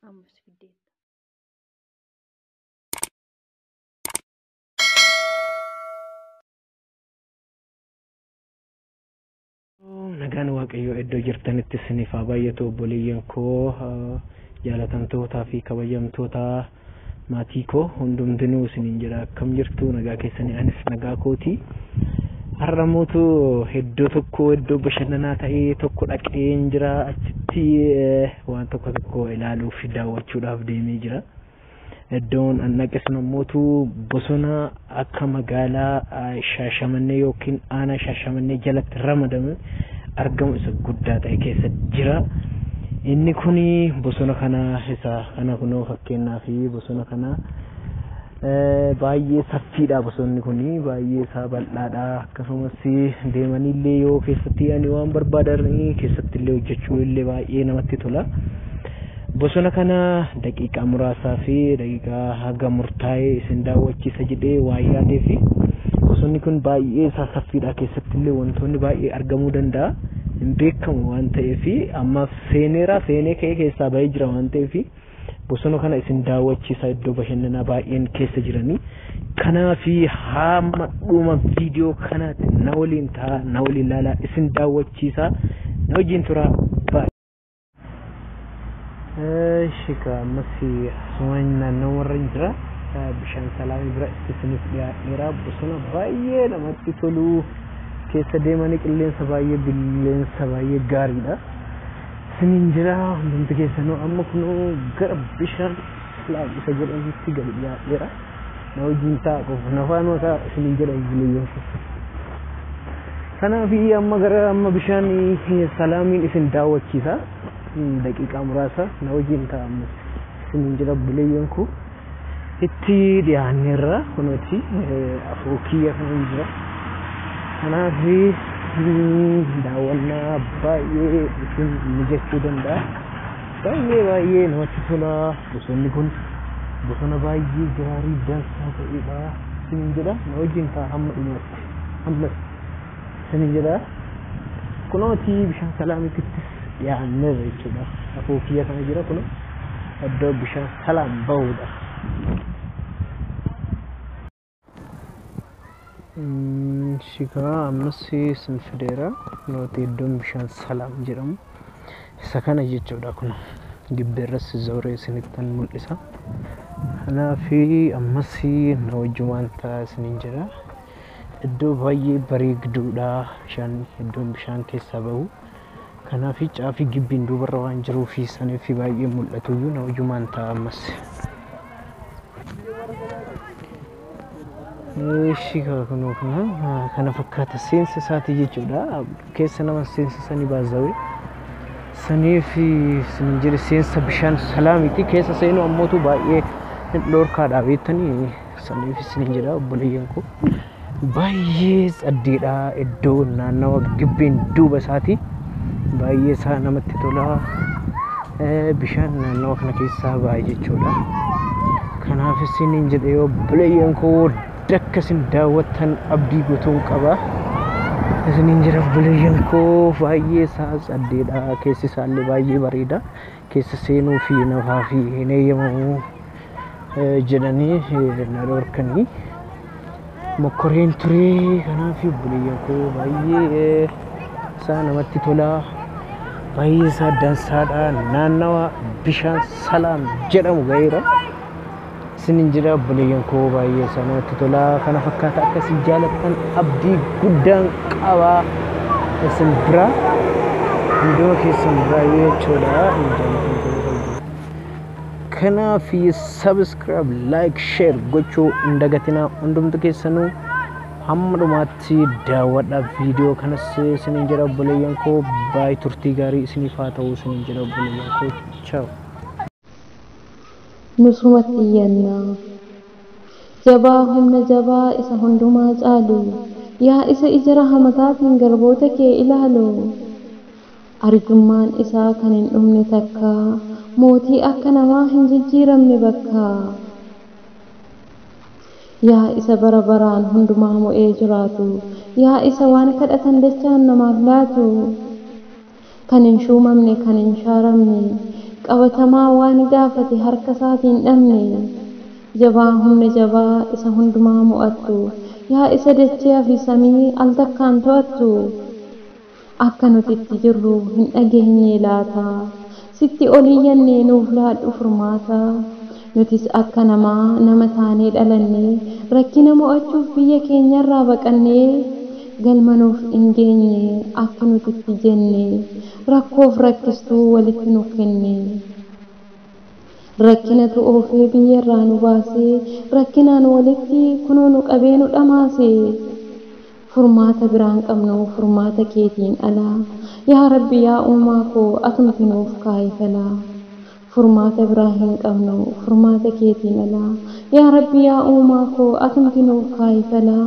Ammas fiddeetta. Nagaan Waaqayyoo iddoo jirtanitti isiniif haa baay'atu, obboleeyyan koo jaalatamtootaa fi kabajamtoota maatii koo hundumtinuu isiniin jedha. Akkam jirtu? Nagaa keessanii? Anis nagaa kooti. Har'a mootu iddoo tokko, iddoo bashannanaa ta'ee tokko dhaqeen jira. Achitti waan tokko tokko ilaaluuf, daawwachuudhaaf deemee jira. Iddoon an dhaqe sun ammootu bosona akka magaalaa Shaashamannee yookiin aanaa Shaashamannee jalatti ramadame argamu isa guddaa ta'e keessa jira. Inni kuni bosona kana, isa kana kunoo fakkeenyaa fi bosona kana baay'ee saffiidha. Bosonni kuni baay'ee isaa bal'aadha. Akkasumas deemaniillee yoo keessatti ani waan barbaadan keessatti illee hojjechuu illee baay'ee namatti tola. Bosona kana daqiiqaa muraasaa fi daqiiqaa haga murtaa'ee isin daawwachiisa jedhee waan yaadee fi bosonni kun baay'ee isaa saffiidha. Keessatti illee wantoonni baay'ee argamuu danda'a. Hin beekamu waan ta'eef ammaaf seeneera, seenee ka'ee keessaa bahee jira waan ta'eef bosona kana isin daawwachiisa, iddoo bashannanaa baay'een keessa jiranii. Kanaafi hamma dhuma viidiyoo kanaatti na waliin ta'a, na waliin ilaalaa, isin daawwachiisa, na wajjin tura. Shika ammas asumaan naannoo warra jira bishaan Salaamii bira itti isiniif dhiyaadheera. Bosona baay'ee namatti tolu keessa deemanii qilleensa baay'ee, billeensa baay'ee gaariidha. Isiniin jira hundumti keessanuu. Amma kunoo gara bishaan Salaam isa jedhamutti gadi dhiyaadheera. Na wajjin ta'a qofa, na faana ta'a isiniin jedha obboleeyyan koo. Kanaaf amma gara amma bishaan Salaamiin isin daawwachiisa. Daqiiqaa muraasa na wajjin ta'a ammas isiniin jira obboleeyyan koo. Itti dhiyaanneerra, kunooti afur kiyya kana jira. Kanaaf daawwannaa baay'ee isin mijachuu danda'a. Baay'ee baay'ee namatti tola. Bosonni kun bosona baay'ee gaarii dansaa ta'edha. Isiniin jedha, na wajjin ta'a hamma dhumaatti. Ammas isiniin jedha. Kunooti bishaan Salaamiittis dhiyaanneerra jechuudha. Afur kiyya kana jira, kun iddoo bishaan Salaam bahudha. Shikaa ammas isin fideera. Kunooti iddoon bishaan Salaam jedhamu isa kana jechuudha. Kun gibbeerras zooree isinittan mul'isa. Kanaafi ammas na wajjumaan ta'a isiniin jedha. Iddoo baay'ee bareedduudha bishaan, iddoon bishaan keessaa bahu. Kanaaf caafii gibbiin duubarra waan jiruuf saniif baay'ee mul'atuyyuu, na wajjumaan ta'a ammas. Ishi kunoo kana fakkaata seensa isaatii jechuudha. Keessa nama seensisanii baazawee. Saniif isin jedhe, seensa bishaan Salaamiiti. Keessa seenuu ammootu baay'ee dhorkaadha beektanii, saniif isin jedha obboleeyyan koo. Baay'ee tsaddeedha iddoo naannawa gibbeen duuba isaati. Baay'ee isaa namatti tola. Bishaan naannawa kana keessaa baay'ee jechuudha. Kanaaf isiniin jedhe obboleeyyan koo, akka isin daawwattan abdii guutuun qaba. Isiniin jira obboleeyyan koo, baay'ee isaa tsaddeedha. Keessi isaallee baay'ee bareeda. Keessa seenuu fi nafaa fi hin eeyyamamu jedhanii na dhorkanii. Mokkoreen ture. Kanaaf obboleeyyan koo, baay'ee isaa namatti tola. Baay'ee isaa dansaadha. Naannawa bishaan Salaam jedhamu gaheera. Isinin jira obboleeyyan koo, baay'ee isaa namatti tola. Kana fakkaata, akkasii jaalattan abdii guddaan qaba isin bira. Hunduma keessan baay'ee jechuudha. Kanaaf subscribe, like, share gochuu hin dagatinaa. Hundumti keessanuu hamma dhumaatti daawwadhaa viidiyoo kanas isiniin jedha obboleeyyan koo. Baay'ee turtii gaarii isiniif haa ta'u isiniin jedha obboleeyyan koo. Ciao. Nusumatti iyyannaa. Jabaa humna jabaa isa hundumaa caalu, yaa isa ija rahamataatiin garboota kee ilaalu. Arjummaan isaa kan hin dhumne takka, mootii akka namaa hin jijjiiramne bakka. Yaa isa bara baraan hundumaa mo'ee jiraatu, yaa isa waan kadhatan dachaan namaaf laatu. Kan hin shuumamne, kan hin shaaramne, Qabatamaa waan gaafate harka isaatiin dhabne. Jabaa humna jabaa isa hundumaa mo'attu, yaa isa dachee fi samii al takkaan to'attu, akka nuti itti jirru hin dhageenye laata? Sitti ol iyyannee nuuf laadhu furmaata. Nutis akka namaa nama taanee dhalannee, rakkina mo'achuuf biyya keenyarraa baqannee, galma nuuf hin geenye akka nuti itti jenne, rakkoof rakkistuu walitti nu kenne. Rakkinatu oofee biyyarraa nu baasee, rakkinaan walitti kunoo nu qabee nu dhamaase. Furmaata biraan qabnu furmaata keetiin alaa. Yaa Rabbi, yaa uumaa koo, atumti nuuf kaa'i falaa. Furmaata biraa hin qabnu furmaata keetiin alaa. Yaa Rabbi, yaa uumaa koo, atumti nuuf kaa'i falaa.